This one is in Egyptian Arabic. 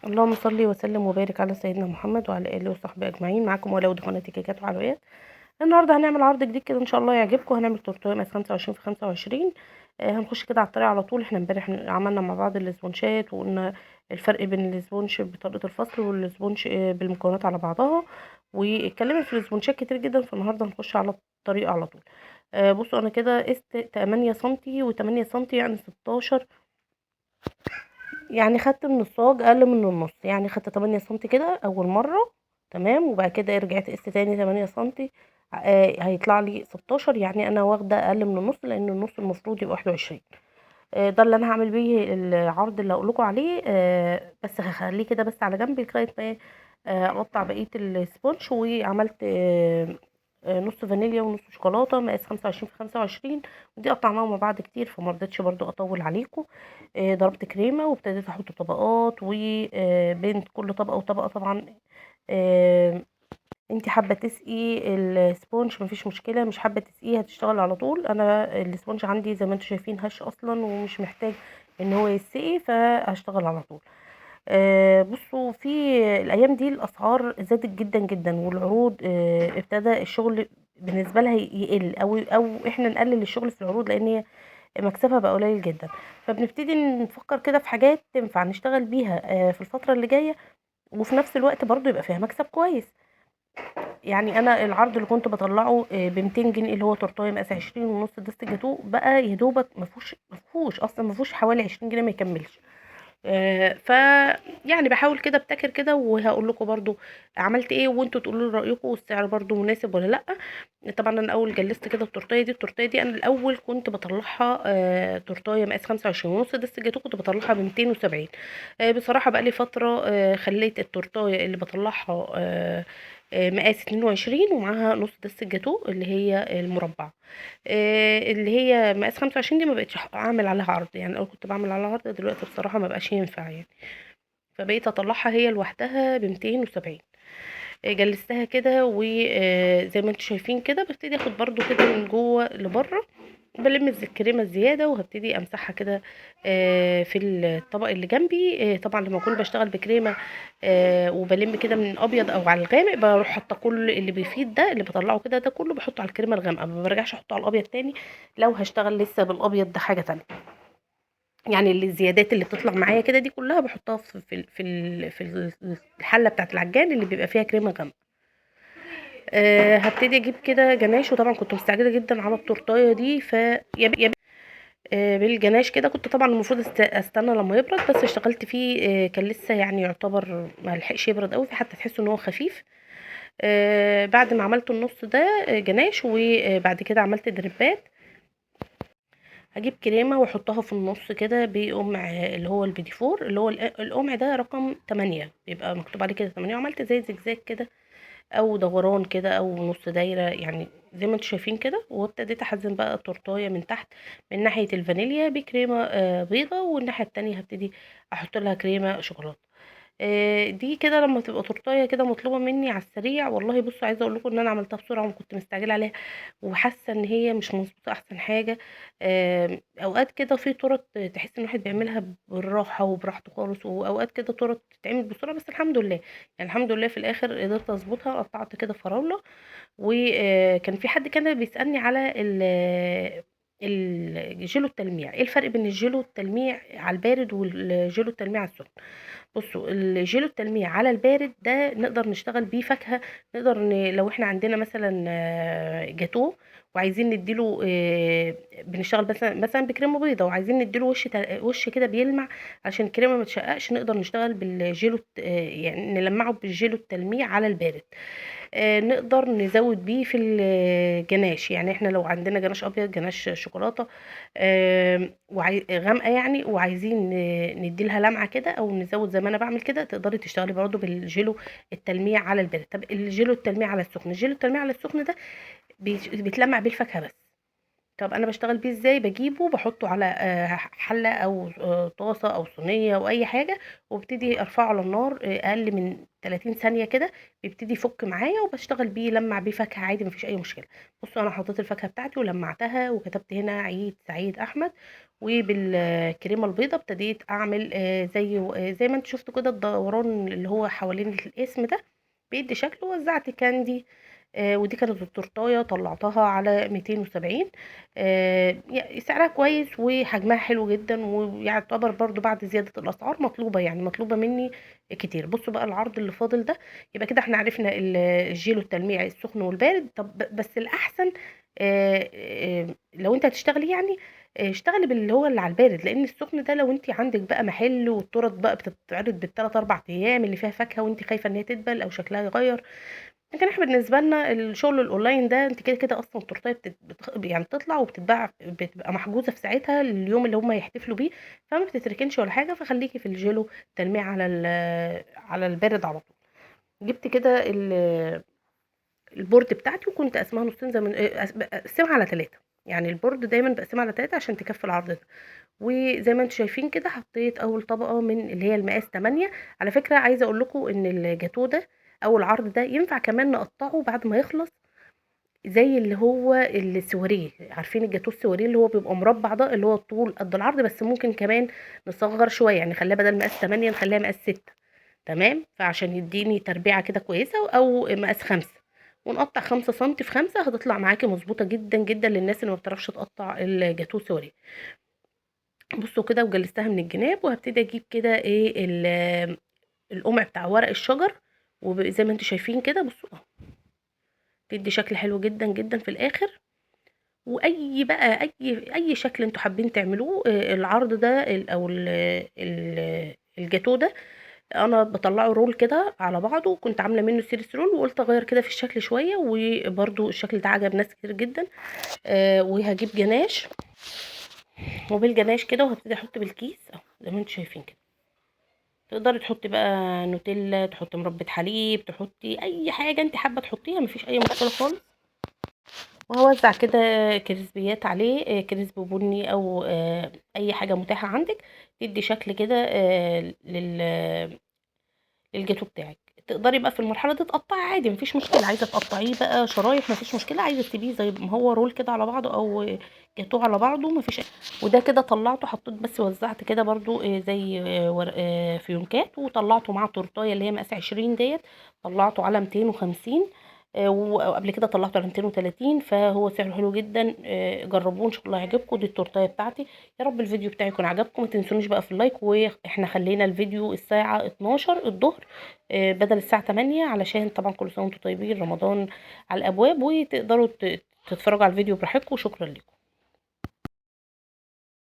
اللهم صل وسلم وبارك على سيدنا محمد وعلى اله وصحبه اجمعين. معاكم ولاء ودي قناة كيكات وحلويات. النهارده هنعمل عرض جديد كده ان شاء الله يعجبكم. هنعمل تورتيه مقاس 25 في 25. هنخش كده على الطريقة على طول. احنا امبارح عملنا مع بعض الاسبونشات وقلنا الفرق بين ال sponge بطريقة الفصل وال sponge بالمكونات على بعضها، واتكلمنا في الاسبونشات كتير جدا. فالنهارده هنخش على الطريقة على طول. بصوا انا كده قست 8 سنتي و8 سنتي يعني 16، يعني خدت من الصاج اقل من النص، يعني خدت 8 سنتي كده اول مرة، تمام. وبعد كده رجعت قست تاني 8 سنتي، هيطلع لي 16، يعني انا واخده اقل من النص لان النص المفروض يبقى 21. ده اللي انا هعمل بيه العرض اللي هقول لكم عليه، بس هخليه كده بس على جنب لغاية ما اقطع بقية ال sponge. وعملت نص فانيليا ونص شوكولاتة مقاس 25 في 25، ودي قطعناها مع بعض كتير فما رضيتش برضو اطول عليكم. ضربت كريمة وابتديت احط طبقات، وبين كل طبقه وطبقه طبعا انت حابة تسقي ال sponge مفيش مشكلة، مش حابة تسقيه هتشتغل على طول. انا ال sponge عندي زي ما انتم شايفين هش اصلا ومش محتاج ان هو يسقي، فهشتغل على طول. بصوا في الايام دي الاسعار زادت جدا جدا، والعروض ابتدى الشغل بالنسبة لها يقل، او احنا نقلل الشغل في العروض لان هي مكسبها بقى قليل جدا. فبنبتدي نفكر كده في حاجات تنفع نشتغل بيها في الفترة اللي جاية، وفي نفس الوقت برضو يبقى فيها مكسب كويس. يعني انا العرض اللي كنت بطلعه ب200 جنيه اللي هو تورتايه مقاس 20 ونص دست جاتوه، بقى يا دوبك مفيهوش اصلا، مفيهوش حوالي 20 جنيه ما يكملش. ف يعني بحاول كده ابتكر كده، وهقول لكم برضو عملت ايه وانتوا تقولوا لي رايكم، والسعر برضو مناسب ولا لا. طبعا انا الاول جلست كده التورتيه دي. التورتيه دي انا الاول كنت بطلعها تورتايه مقاس 25 ونص دست جاتوه، كنت بطلعها ب270. بصراحة بقى لي فترة خليت التورتايه اللي بطلعها مقاس 22 ومعاها نص دست الجاتوه اللي هي المربع، اللي هي مقاس 25 دي ما بقتش اعمل عليها عرض. يعني الاول كنت بعمل عليها عرض، دلوقتي بصراحة ما بقاش ينفع يعني، فبقيت اطلعها هي لوحدها ب270. جلستها كده وزي ما انتم شايفين كده، ببتدي اخد برضو كده من جوه لبره، بلم الكريمة الزيادة وهبتدي امسحها كده في الطبق اللي جنبي. طبعا لما اكون بشتغل بكريمه وبلم كده من الابيض او على الغامق، بروح حاطه كل اللي بيفيد ده اللي بطلعه كده ده كله بحطه على الكريمة الغامقه، ما برجعش احطه على الابيض تاني. لو هشتغل لسه بالابيض ده حاجة تانية، يعني الزيادات اللي بتطلع معايا كده دي كلها بحطها في الحلة بتاعه العجان اللي بيبقى فيها كريمة غامقه. هبتدي اجيب كده جناش، وطبعا كنت مستعجلة جدا على التورتايه دي، ف يا بالجناش كده كنت طبعا المفروض استنى لما يبرد، بس اشتغلت فيه كان لسه يعني يعتبر ما لحقش يبرد قوي، فحتى تحسوا ان هو خفيف. بعد ما عملت النص ده جناش، وبعد كده عملت دربات. هجيب كريمة واحطها في النص كده بقمع اللي هو البيديفور، اللي هو القمع ده رقم 8، بيبقى مكتوب عليه كده 8. وعملت زي زجزاج كده او دوران كده او نص دايرة، يعني زي ما انتم شايفين كده. وابتديت احزم بقى التورتايه من تحت من ناحية الفانيليا بكريمه بيضة، والناحية التانية هبتدي احط لها كريمة شوكولاتة. دي كده لما تبقى تورتايه كده مطلوبه مني على السريع، والله بصوا عايزه اقول لكم ان انا عملتها بسرعة وكنت مستعجلة عليها وحاسه ان هي مش مظبوطة احسن حاجة. اوقات كده في تورت تحس ان الواحد بيعملها بالراحة وبراحته خالص، واوقات كده تورت تتعمل بسرعة، بس الحمد لله يعني الحمد لله في الاخر قدرت اظبطها. قطعت كده فراوله، وكان في حد كان بيسالني على الجيلو التلميع، ايه الفرق بين الجيلو التلميع على البارد والجيلو التلميع على السخن. بصوا الجيلو التلميع على البارد ده نقدر نشتغل بيه فاكهة، نقدر لو احنا عندنا مثلا جاتوه وعايزين نديله، بنشتغل مثلا بكريمه بيضة وعايزين نديله وش كده بيلمع عشان الكريمة ما تشققش، نقدر نشتغل بالجيلو يعني نلمعه بالجيلو التلميع على البارد. نقدر نزود بيه في الجناش، يعني احنا لو عندنا جناش ابيض جناش شوكولاتة غامقه يعني وعايزين نديلها لمعة كده او نزود زي ما انا بعمل كده، تقدري تشتغلي برضو بالجيلو التلميع على البارد. طب الجيلو التلميع على السخن، الجيلو التلميع على السخن ده بيتلمع بيه الفاكهة بس، طب انا بشتغل بيه ازاي؟ بجيبه بحطه على حله او طاسه او صينية او اي حاجة، وابتدي ارفعه على النار اقل من 30 ثانية كده، بيبتدي يفك معايا وبشتغل بيه، لمع بيه فاكهة عادي مفيش اي مشكلة. بصوا انا حطيت الفاكهة بتاعتي ولمعتها وكتبت هنا عيد سعيد احمد، وبالكريمه البيضاء ابتديت اعمل زي ما انتوا شفتوا كده الدوران اللي هو حوالين الاسم ده بيدي شكل. ووزعت candy، ودي كانت التورتايه طلعتها على 270، سعرها كويس وحجمها حلو جدا، ويعتبر برضو بعد زيادة الاسعار مطلوبة، يعني مطلوبة مني كتير. بصوا بقى العرض اللي فاضل ده، يبقى كده احنا عرفنا الجيلو التلميع السخن والبارد. طب بس الاحسن لو انت هتشتغلي يعني اشتغلي باللي هو اللي على البارد، لان السخن ده لو انت عندك بقى محل والتورت بقى بتتعرض بالثلاث اربع ايام اللي فيها فاكهة وانت خايفة ان هي تدبل او شكلها يغير. لكن احنا بالنسبة لنا الشغل الاونلاين ده انت كده كده اصلا التورتيه يعني بتطلع وبتتباع، بتبقى محجوزة في ساعتها اليوم اللي هم يحتفلوا بيه، فما بتتركنش ولا حاجة. فخليكي في الجيلو تلميع على البارد على طول. جبت كده ال board بتاعتي وكنت قسمها نصين، زي ما بقسمها على 3، يعني ال board دايما بقسمها على 3 عشان تكفي العرض ده. وزي ما انتم شايفين كده حطيت اول طبقه من اللي هي المقاس 8. على فكرة عايزه اقول لكم ان الجاتوه ده او العرض ده ينفع كمان نقطعه بعد ما يخلص زي اللي هو السواريه، عارفين الجاتوه السواريه اللي هو بيبقى مربع ده اللي هو الطول قد العرض، بس ممكن كمان نصغر شوية، يعني نخليها بدل مقاس 8 نخليها مقاس 6، تمام، فعشان يديني تربيعه كده كويسة، او مقاس 5، ونقطع 5 سم في 5، هتطلع معاكي مظبوطة جدا جدا للناس اللي ما بتعرفش تقطع الجاتوه سواريه. بصوا كده وجلستها من الجناب، وهبتدي اجيب كده ايه القمع بتاع ورق الشجر، وزي ما انتم شايفين كده بصوا اهو تدي شكل حلو جدا جدا في الاخر. واي بقى اي شكل انتوا حابين تعملوه، العرض ده او الجاتوه ده انا بطلعه roll كده على بعضه، وكنت عامله منه سيريس roll، وقلت اغير كده في الشكل شوية، وبرده الشكل ده عجب ناس كتير جدا. وهجيب جناش، وبالجناش كده وهبتدي احط بالكيس اهو زي ما انتم شايفين كده. تقدري تحطي بقى نوتيلا، تحطي مربى حليب، تحطي اي حاجة انت حابة تحطيها، مفيش اي مشكلة خالص. وهوزع كده كريسبيات عليه، crisp بني او اي حاجة متاحة عندك تدي شكل كده للجاتو بتاعك. تقدري بقى في المرحلة دي تقطعي عادي مفيش مشكلة، عايزه تقطعيه بقى شرايح مفيش مشكلة، عايزه تسيبيه زي ما هو roll كده على بعضه او جاتوه على بعضه مفيش. وده كده طلعته، حطيت بس وزعت كده برضو زي ورق فيونكات، وطلعته مع تورتايه اللي هي مقاس 20 ديت، طلعته على 250، وقبل كده طلعته على 230، فهو سعره حلو جدا. جربوه ان شاء الله يعجبكم. دي التورتايه بتاعتي، يا رب الفيديو بتاعي يكون عجبكم. ما تنسونيش بقى في ال like، واحنا خلينا الفيديو الساعة 12 الظهر بدل الساعة 8، علشان طبعا كل سنة وانتم طيبين، رمضان على الابواب، وتقدروا تتفرجوا على الفيديو براحتكم. وشكرا لكم.